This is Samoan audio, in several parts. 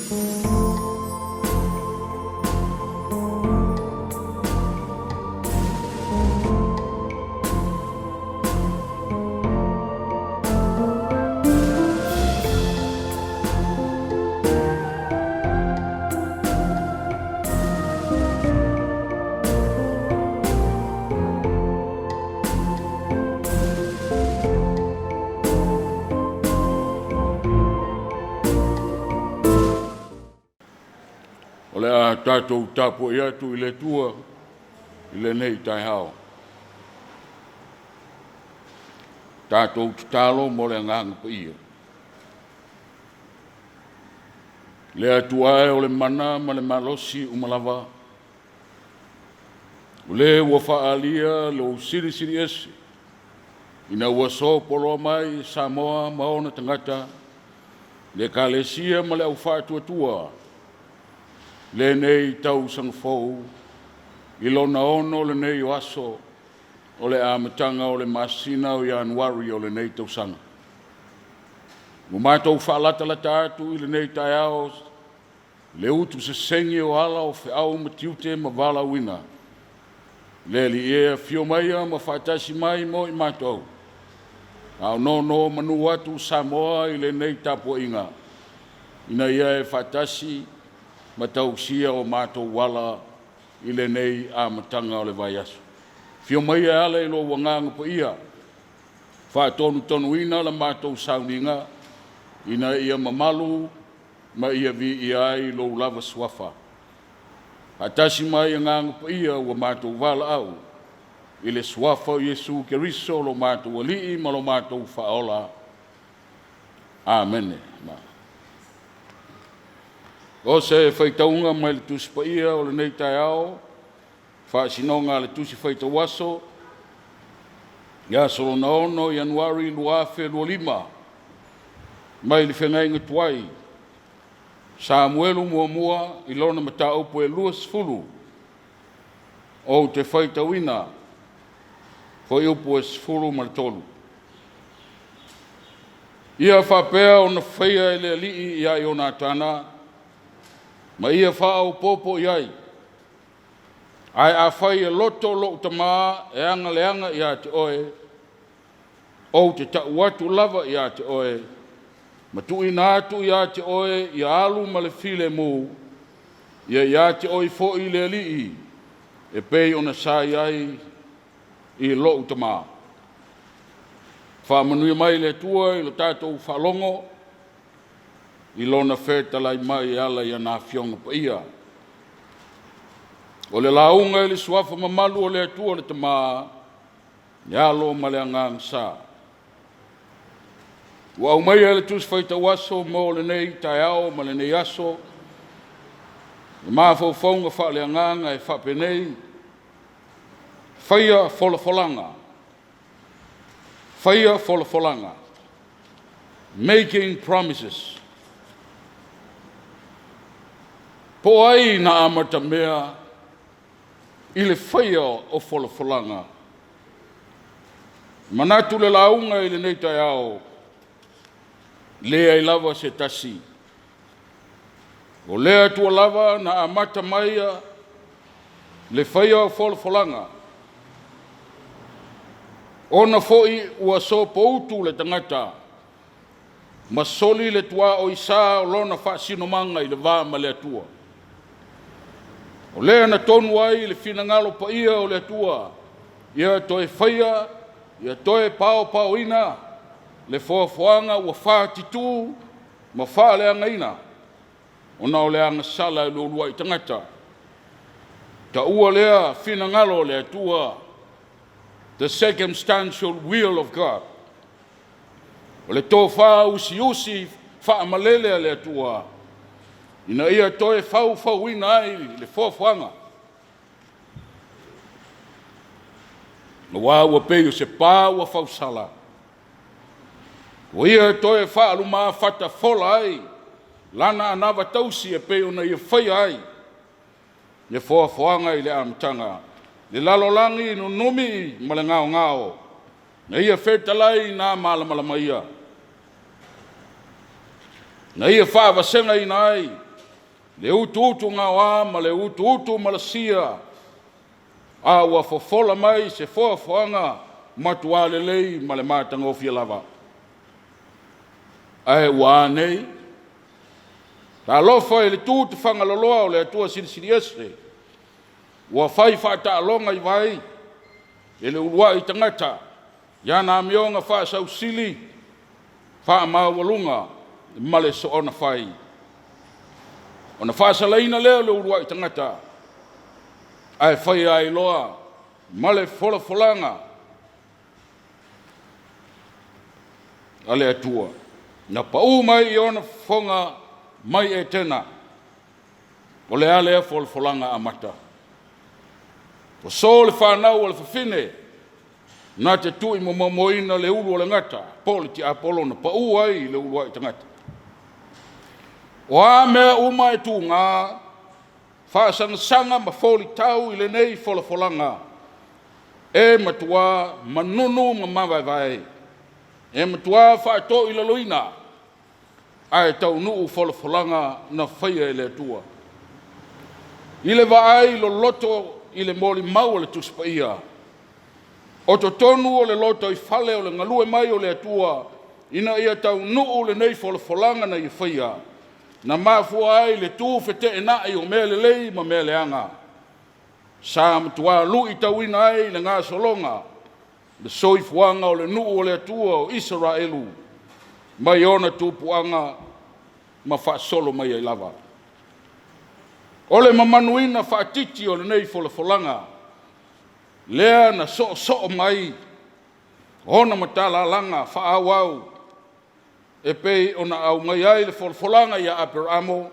O le a tatou tapuai atu i le Atua i lenei taeao. Tatou tatalo mo le Agaga Paia. Le Atua e o le mana ma le malosi uma lava, o le ua faaalia lou silisili ese ina ua sopoloa mai Samoa ma ona tagata, le Ekalesia ma le au faatuatua, lenei tausaga fou i lona ono lenei o aso o le amataga o le masina o Ianuari o lenei tausaga. Ua matou faalatalata atu i lenei taeao le utu sesegi o ala o feau ma tiute ma valaauina. Le Alii e, afio maia ma faatasi mai mo i matou, a o nonomanu atu Samoa i lenei tapuaiga, ina ia e faatasi ma tausia o matou ala i lenei amataga o le vaiaso. Afio maia e ala i lou Agaga Paia, faatonutonuina la matou sauniga, ina ia mamalu ma ia viia ai lou lava suafa. Faatasi mai Agaga Paia ua matou valaau i le suafa o Iesu Keriso lo matou Alii ma lo matou Faaola. Amene. O se faitauga mai le Tusi Paia o lenei taeao, faasinoga a le Tusi Faitauaso, i aso lona 6 Ianuari 2025, mai le feagaiga tuai, Samuelu muamua i lona mataupu e 20, ou te faitauina fuaiupu e 13. Ia faapea ona faia e le Alii ia Ionatana, ma ia faaopoopo i ai. Ae afai e loto lou tamā e agaleaga ia te oe, ou te tau atu lava ia te oe, ma tuuina atu ia te oe ia alu ma le filemu, ia ia te oe foi le Alii, e pei ona sa i ai i lou tamā. Faamanuia mai le Atua i lo tatou faalogo i lona fetalai mai e ala i ana Afioga Paia. O le lauga i le suafa mamalu o le Atua le Tamā, le Alo ma le Agaga Sa. Ua aumaia le Tusi Faitauaso mo lenei taeao ma lenei aso, le mafaufauga faaleagaga e faapenei, faia folafolaga, faia folafolaga, making promises. Po o ai na amatamea i le faia o folafolaga? Manatu le lauga i lenei taeao, leai lava se tasi. O lea Atua lava na amata mai le faia o folafolaga, ona foi ua sopoutu le tagata ma soli le tuaoi sa o lona faasinomaga i le va ma le Atua. O lea na tonu ai le finagalo paia o le Atua, ia toe faia, ia toe paopaoina le foafoaga ua fatitu ma faaleagaina, ona o le agasala i le uluai tagata. Taua lea finagalo o le Atua, the circumstantial will of God. O le tofa usiusi faamalele a le Atua, ina ia toe faufauina ai le foafoaga, aua ua pei o se pa ua fausala, ua ia toe faalumafata fola ai lana anava tausi e pei ona ia faia ai le foafoaga i le amataga, le lalolagi nunumi ma le gaogao, na ia fetalai na malamalama ia, na ia faavasegaina ai Le utuutu gaoa ma le utuutu malasia, a ua fofola mai se foafoaga matuā lelei ma le matagofie lava. Ae ua a nei? Talofa i le tu tufagaloloa o le Atua Silisili Ese, ua fai faataaloga i vai e le uluai tagata i ana amioga faasausili, faamaualuga ma le soona fai. Ona faasalaina lea o le uluai tagata, ae faia ai loa ma le folafolaga a le Atua, na pau mai i ona fofoga mai Etena. O le a lea folafolaga amata? Ua so le fanau a le fafine na te tuuimomoina le ulu o le gata, po o le tiapolo na pau ai i le uluai tagata. O a mea uma e tuga, faasagasaga ma folitau i lenei folafolaga, e matua manunu ma mavaevae, e matua faatoilaloina, ae taunuu folafolaga na faia e le Atua. I le vaai loloto i le molimau a le Tusi Paia, o totonu o le lotoifale o le galue mai o le Atua ina ia taunuu lenei folafolaga na ia faia, na mafua ai le tu feteenai o mea lelei ma mea leaga, sa matua luitauina ai le gasologa, le soifuaga o le nuu o le Atua o Isaraelu, mai ona tupuaga ma faasolo mai ai lava. O le mamanuina faatiti o lenei folafolaga, lea na soosoo mai ona matalalaga faaauau e pei ona aumai ai le folafolaga ia Aperamo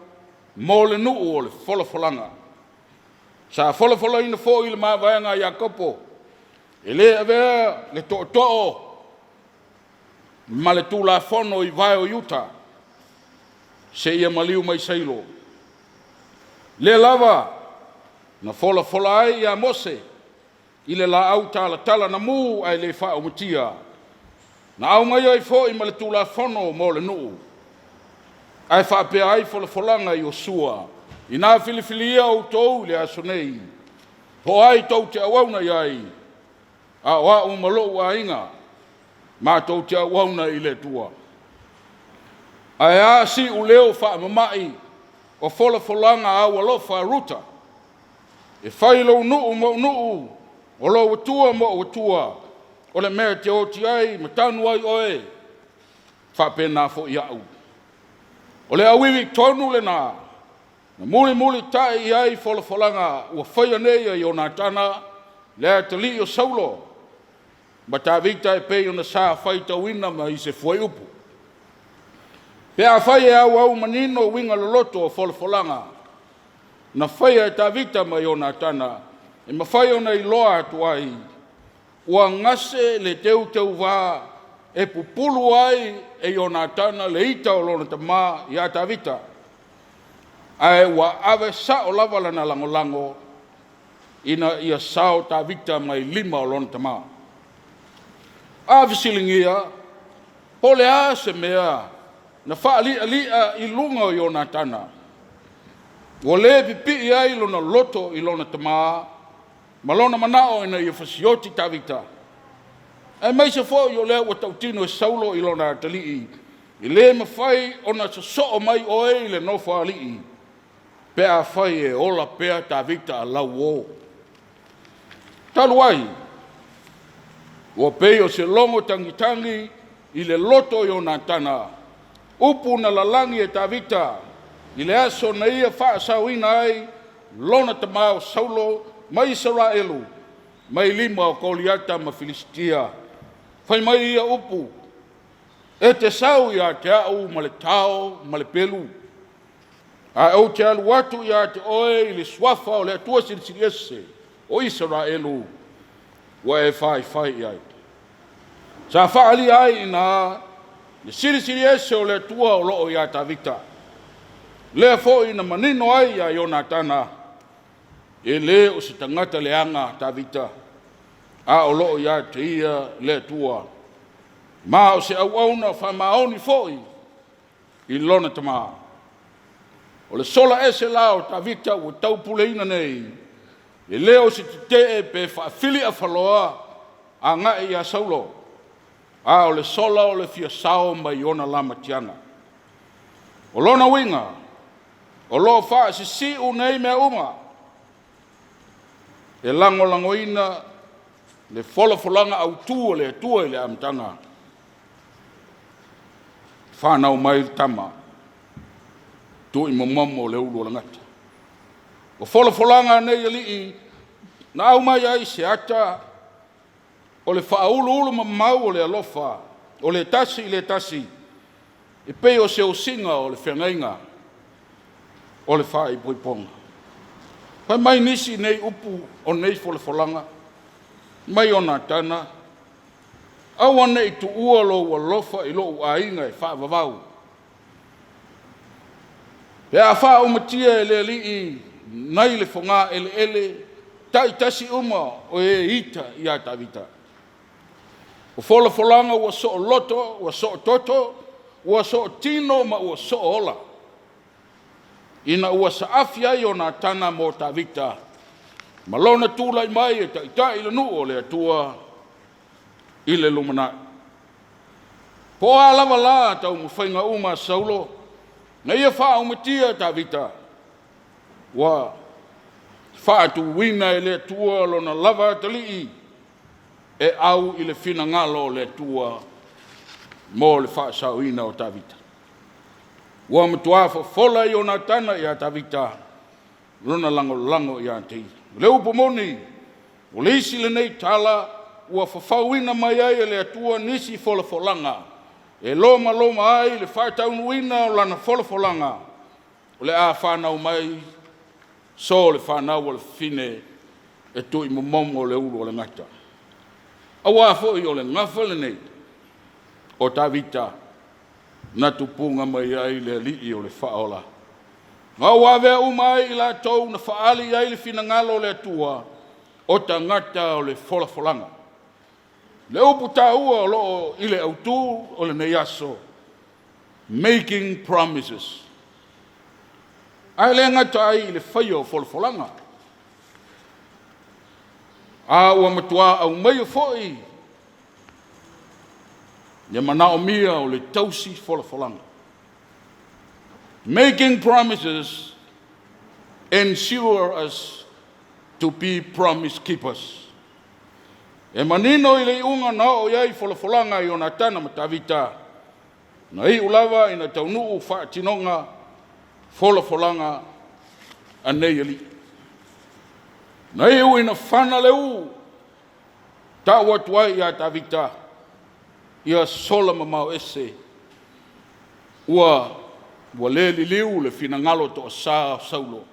mo le nuu o le folafolaga. Sa folafolaina foi le mavaega a Iakopo, e le avea le tootoo ma le Tulafono i vae o Iuta, seia maliu mai Sailo. Lea lava na folafola ai ia Mose i le laau talatala na mu ae le faaumatia, na aumaia ai foi ma le Tulafono mo le nuu, ae faapea ai folafolaga i Iosua, “Ina filifilia outou i le aso nei, po o ai tou te auauna i ai, a o au ma lou aiga, matou te auauna i le Atua.” Ae a siuleo faamama'i o folafolaga aualofa a Ruta, “E fai lou nuu mou nuu, o lou atua mou atua, o le mea e te oti ai ma tanu ai oe, e faapena foi au.” O le auivi tonu lena na mulimulitai i ai folafolaga ua faia nei e Ionatana, le atalii o Saulo, ma Tavita e pei ona sa faitauina mai se fuaiupu. Pe afai e auau manino uiga loloto o folafolaga na faia e Tavita ma Ionatana, e mafai ona iloa atu ai, ua gase le teuteuga e pupulu ai e Ionatana le ita o lona tama ia Tavita, ae ua ave sao lava lana lagolago ina ia sao Tavita mai lima o lona tama. A fesiligia po o le a se mea na faali'ali'a i luga o Ionatana ua le pipii ai lona loto i lona tama ma lona manao ina ia fasioti Tavita, aemaise foi o lea ua tautino e Saulo i lona atalii, “E le mafai ona sosoo mai oe i le nofoalii pe afai e ola pea Tavita a lau uo.” Talu ai, ua pei o se logo tagitagi i le loto o Ionatana upu na lalagi e Tavita i le aso na ia faasaoina ai lona tama o Saulo ma Isaraelu mai lima o Koliata ma Filisitia, fai mai ia upu, “E te sau ia te au ma le tao ma le pelu, ae ou te alu atu ia te oe i le suafa o le Atua Silisili Ese o Isaraelu ua e faifai i ai.” Sa faaalia ai i ina le Silisili Ese o le Atua o lo o ia Tavita, lea foi na manino ai ia Ionatana, e le o se tagata leaga Tavita, a o lo o ia te ia le Atua, ma o se auauna faamaoni foi i lona tama. O le sola ese la o Tavita ua taupuleina nei, e le o se tetee pe faafiliafaloa agai ia Saulo, a o le sola o le fia sao mai ona lamatiaga. O lona uiga, o lo o faasisiu nei mea uma e lagolagoina le folafolaga autu a le Atua i le amataga, fanau mai le tama, tuuimomomo le ulu o le gata. O folafolaga a nei alii na aumai ai se ata o le faauluulumamau o le alofa o le tasi i le tasi, e pei o se osiga o le feagaiga o le faaipoipoga. Fai mai nisi nei upu o nei folafolaga, fai mai o Natana, “Aua ne i tuua lou alofa i lou aiga e faavavau, pe a faaumatia e le Alii nai le fogaeleele taitasi uma o e ita ia Tavita.” O folafolaga ua sooloto, ua soototo, ua sootino ma ua soola, ina ua saafi ai o Natana mo Tavita ma lona tulai mai e taitai le nuu o le Atua i le lumanai. Po o a lava la taumafaiga uma a Saulo na ia faaumatia Tavita, ua faatuina e le Atua lona lava atalii e au i le finagalo o le Atua mo le faasaoina o Tavita. Ua matua fofola Ionatana ia Tavita lona lagolago ia te ia. O le upu moni, o le isi lenei tala ua fafauina mai ai e le Atua nisi folafolaga e lomaloma ai le faataunuuina o lana folafolaga, o le a fanau mai so le fanau a le fafine e tuuimomomo le ulu o le gata. Aua foi o le gafa lenei o Tavita na tupuga mai ai le Alii o le Faaola. Ma ua avea uma ai i latou na faaali i ai le finagalo o le Atua, o tagata o le folafolaga. Le upu taua o lo o i le autu o lenei aso, making promises. Ae le gata ai i le faia o folafolaga, a ua matua aumaia foi le manaomia o le tausi folafolaga. Making promises ensure us to be promise keepers. E manino i le iuga na oo i ai folafolaga a Ionatana ma Tavita, na iu lava ina taunuu faatinoga folafolaga a nei alii. Na iu ina fana le ū, tau atu ai ia Tavita, ia sola mamao ese, ua le liliu le finagalo toasa o Saulo,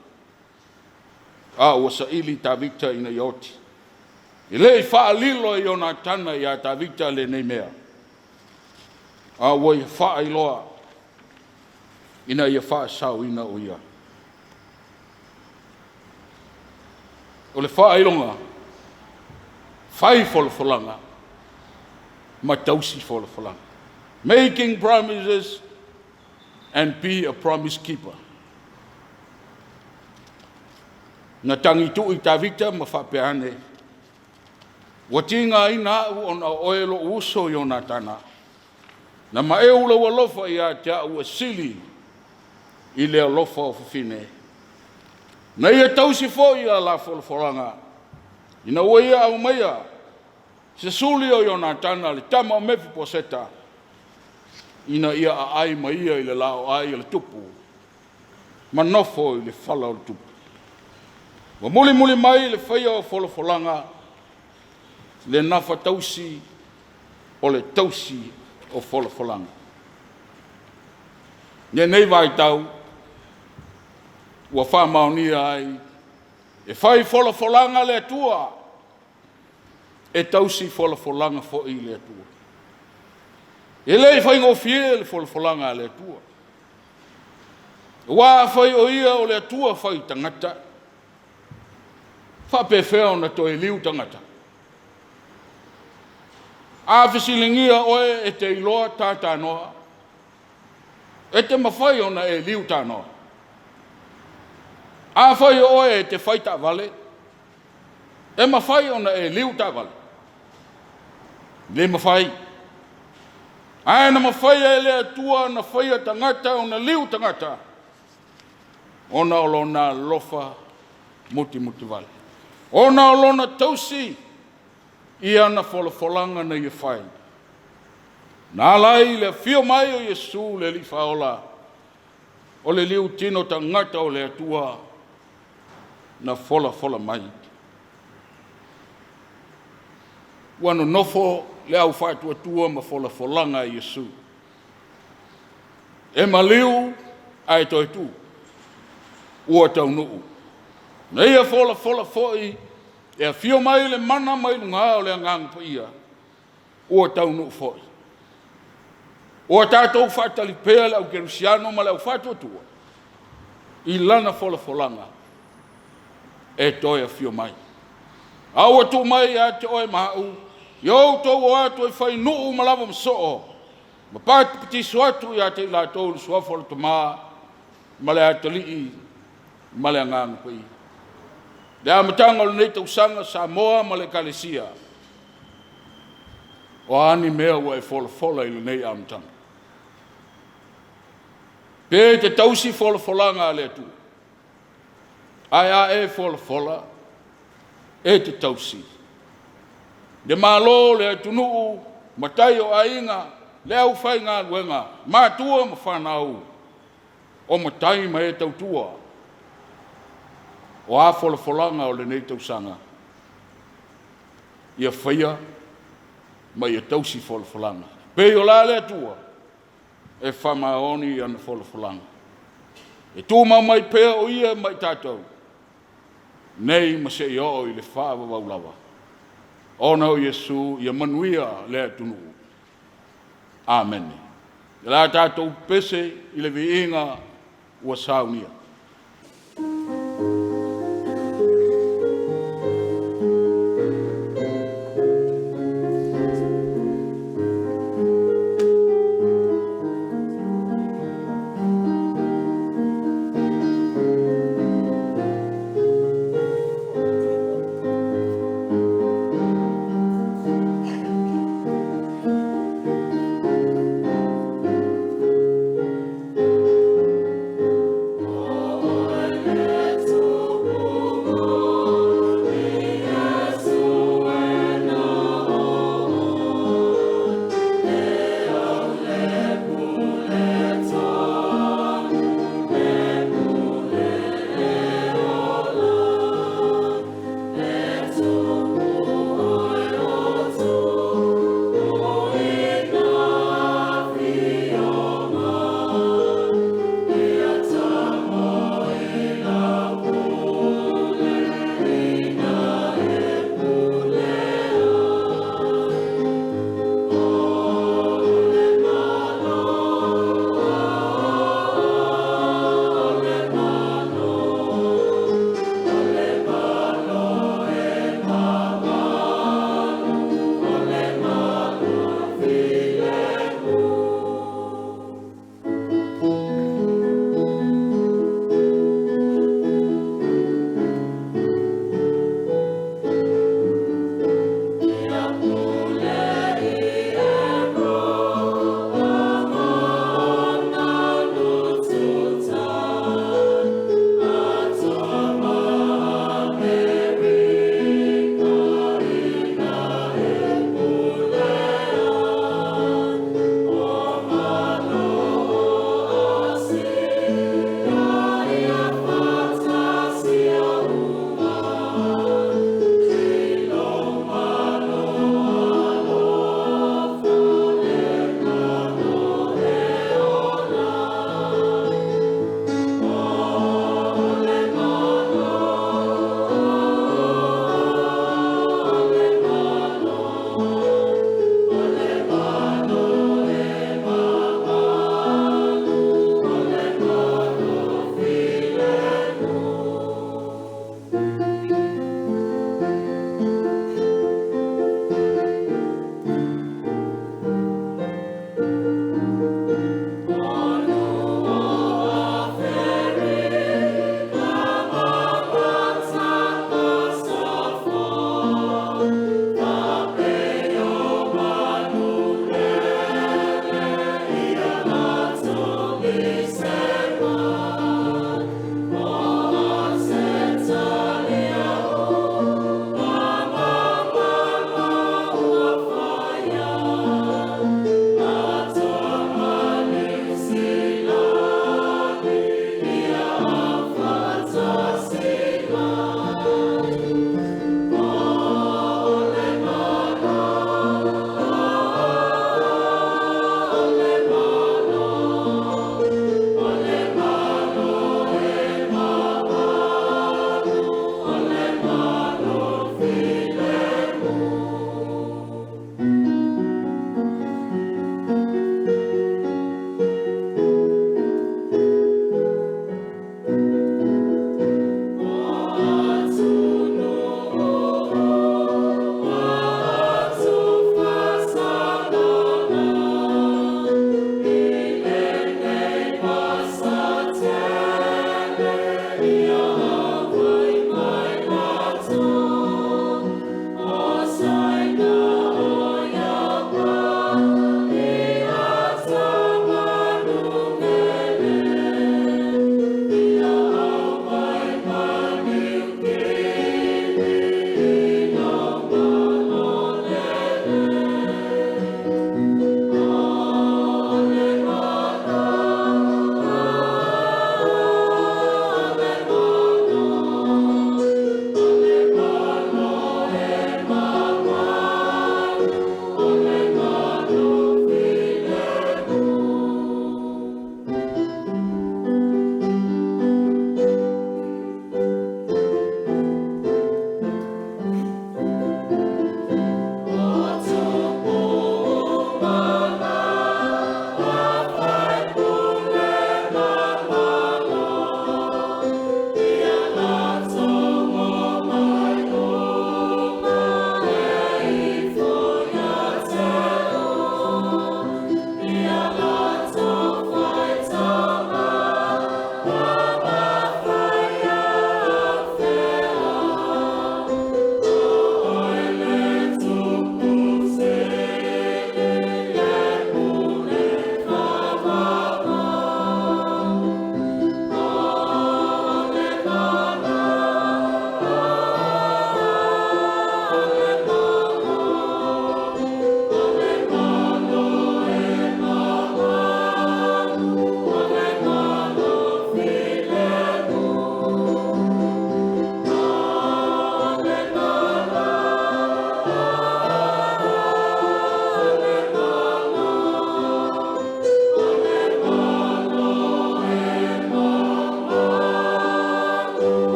a ua saili Tavita ina ia oti. E le i faalilo e Ionatana ia Tavita lenei mea, a ua ia faailoa ina ia faasaoina o ia. O le faailoga, fai folafolaga ma tausi folafolaga. Making promises and be a promise keeper. Na tagitu'i Tavita ma faapea ane, “Ua tigaina au ona o oe lou uso Ionatana, na maeu lou alofa ia te au ua sili i le alofa o fafine.” Na ia tausi foi a la folafolaga ina ua ia aumaia se suli o Ionatana le tama o Mepiposeta ina ia aai ma ia i le laoai a le tupu ma nofo i le fala o le tupu. Ua mulimuli mai le faia o folafolaga le nafa tausi o le tausi o folafolaga. I lenei vaitau ua faamaonia ai, e fai folafolaga le Atua, e tausi folafolaga foi le Atua. E le i faigofie le folafolaga a le Atua. Aua afai o Ia o le Atua fai tagata, e faapefea ona toe liu tagata? A fesiligia oe e te iloa ta tanoa, e te mafai ona e liu tanoa? Afai o oe e te fai taavale, e mafai ona e liu taavale? E le mafai. Ae na mafai e le Atua ona faia tagata ona liu tagata, ona o lona alofa mutimutivale, ona o lona tausi i ana folafolaga na ia fai, na ala ai le afio mai o Iesu le Alii Faaola, o le liutino tagata o le Atua na folafola mai. Ua nonofo le au faatuatua ma folafolaga a Iesu, e maliu ae toe tu, ua taunuu. Na ia folafola foi e afio mai le mana mai luga o le Agaga Paia, ua taunuu foi. Ua tatou faatali pea le au kerisiano ma le au faatuatua i lana folafolaga e toe afio mai. A ua tuu mai ia te oe ma au, ia outou o atu e fai nuu ma lava masoo ma patipatiso atu ia te i latou i le suafa o le Tama ma le Atalii ma le Agaga Paia. Le amataga o lenei tausaga Samoa ma le Ekalesia, o a ni mea ua e folafola i lenei amataga? Pe e te tausi folafolaga a le Atua? Ae a e folafola e te tausi le Malo, le atunuu, matai o aiga, le aufaigaluega, matua ma fanau, o matai ma e tautua. O a folafolaga o lenei tausaga? Ia faia ma ia tausi folafolaga. Pei o la le Atua e faamaoni i ana folafolaga. E tumau mai pea o Ia ma i tatou, nei ma seia oo i le faavavau lava. Ona o Iesu, ia manuia le atunuu. Amene. O le a tatou pepese i le viiga ua saunia.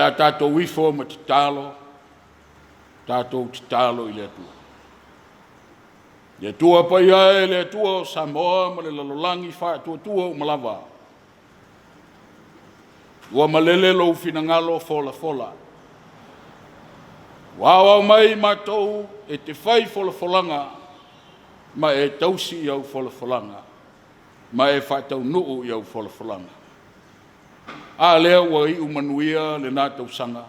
le a tatou ifo ma tatalo, tatou tatalo i le Atua. Le Atua paia e, le Atua o Samoa ma le lalolagi faatuatua uma lava, ua malele lou finagalo folafola, ua aoao mai matou e te fai folafolaga ma e tausi i au folafolaga ma e faataunuu i au folafolaga. A lea ua iu manuia lena tausaga,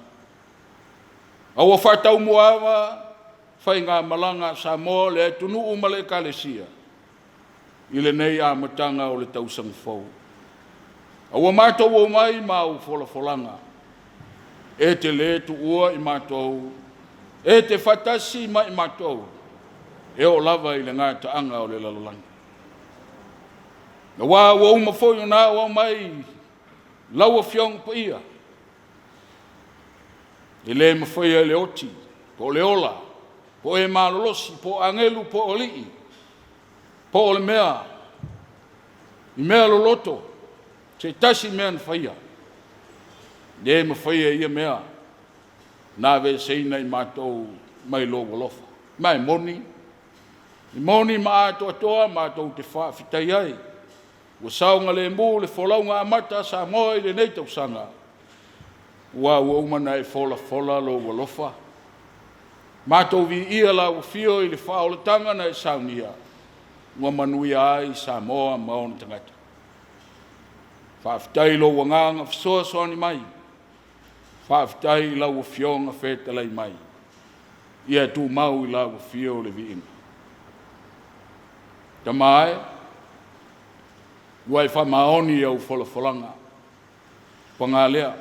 a ua faataumuaava faigamalaga a Samoa, le atunuu ma le Ekalesia i lenei amataga o le tausaga fou. A ua matou omai ma au folafolaga, e te le tuua i matou, e te faatasi ma i matou e oo lava i le gataaga o le lalolagi. Aua ua uma foi ona aoao mai lau Afioga Paia, e le mafaia e le oti po o le ola, po o e malolosi, po o agelu po o alii, po o le mea i mea loloto, se tasi mea na faia, e le mafaia e ia mea ona aveeseina i matou mai lou alofa. Ma e moni, e moni ma atoatoa matou te faafetai ai, ua saogalemu le folauga amata a Samoa i lenei tausaga, aua ua uma ona e folafola lou alofa. Matou viia lau afio i le faaolataga na e saunia ua manuia ai Samoa ma ona tagata. Faafetai i lou agaga fesoasoani mai, faafetai i lau Afioga fetalai mai, ia tumau i lau afio le viiga. Tama e, ua e faamaoni i au folafolaga, paga lea,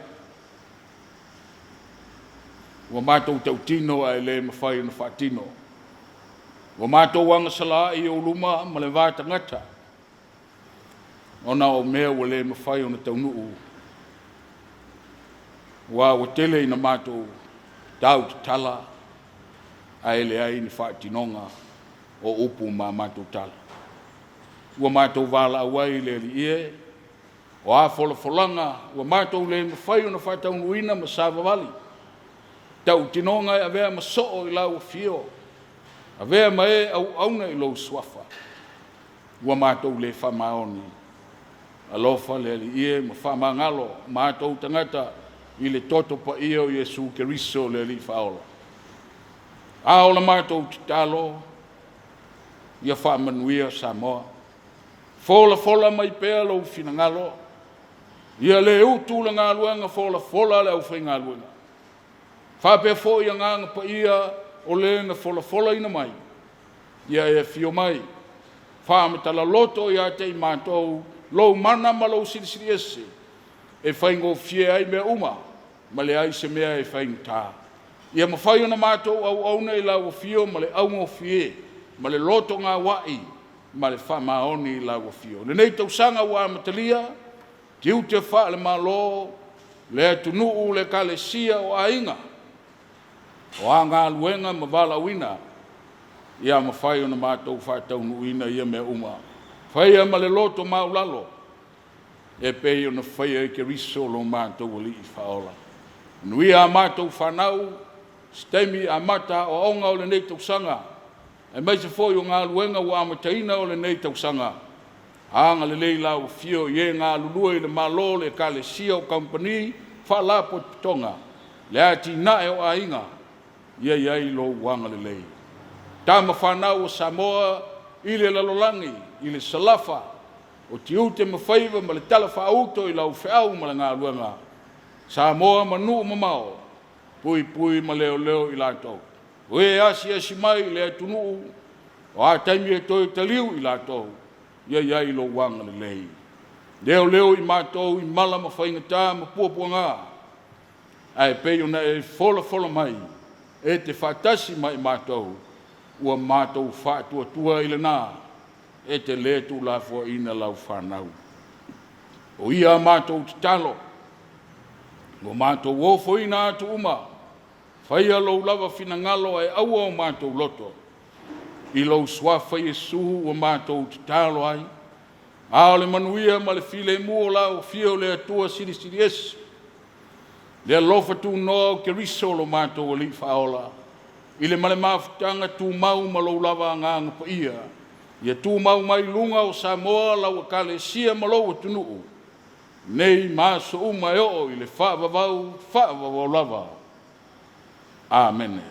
ua matou tautino ae le mafai ona faatino. Ua matou agasala i ou luma ma le va tagata, ona o mea ua le mafai ona taunuu, aua ua tele ina matou tautatala ae leai ni faatinoga o upu ma a matou tala. Ua matou valaau ai i le Alii e, o a folafolaga ua matou le mafai ona faataunuuina ma savavali, tautinoga e avea ma soo i lau afio, avea ma e auauna i lou suafa, ua matou le faamaoni. Alofa le Alii e ma faamagalo matou tagata i le toto paia o Iesu Keriso le Alii Faaola. A o la matou tatalo, ia faamanuia Samoa, folafola mai pea lou finagalo, ia le utu le galuega folafola a le aufaigaluega, faapea foi agaga paia o le na folafolaina mai, ia e afio mai, faamatala loto ia te i matou lou mana ma lou silisili ese, e faigofie ai mea uma ma leai se mea e faigata. Ia mafai ona matou auauna i lau afio ma le augofie ma le loto gauai ma le faamaoni i lau afio. Lenei tausaga ua amatalia, tiute faale-Malo, le atunuu, le ekalesia, o aiga, o a galuega ma valaauina, ia mafai ona matou faataunuuina ia mea uma. Faia ma le loto maualalo e pei ona faia e Keriso lo matou Alii Faaola. Manuia a matou fanau, se taimi amata aoaoga o lenei tausaga, aemaise foi o galuega ua amataina o lenei tausaga. Agalelei lau afio i e galulue i le Malo, le Ekalesia, o kamupani, faalapotopotoga, le atinae o aiga, ia i ai lou agalelei. Tama fanau a Samoa i le lalolagi, i le salafa o tiute ma faiva ma le talafaauto i lau feau ma le galuega, Samoa ma nuu mamao, puipui ma leoleo i latou. O e asiasi mai i le atunuu, o a taimi e toe taliu i latou, ia i ai lou agalelei. Leoleo i matou i mala ma faigata ma puapuaga, ae pei ona e folafola mai, e te faatasi ma i matou, ua matou faatuatua i lena, e te le tuulafoaiina lau fanau. O ia a matou tatalo, ua matou ofoina atu uma, faia lou lava finagalo ae aua o matou loto. I lou suafa Iesu ua matou tatalo ai, a o le manuia ma le filemu o lau afio le Atua Silisili Ese, Le alofa tunoa o Keriso lo matou Alii Faaola, i le ma le mafutaga tumau ma lou lava Agaga Paia, ia tumau mai i luga o Samoa lau Ekalesia ma lou atunuu, nei ma aso uma e oo i le faavavau faavavau lava. Amene.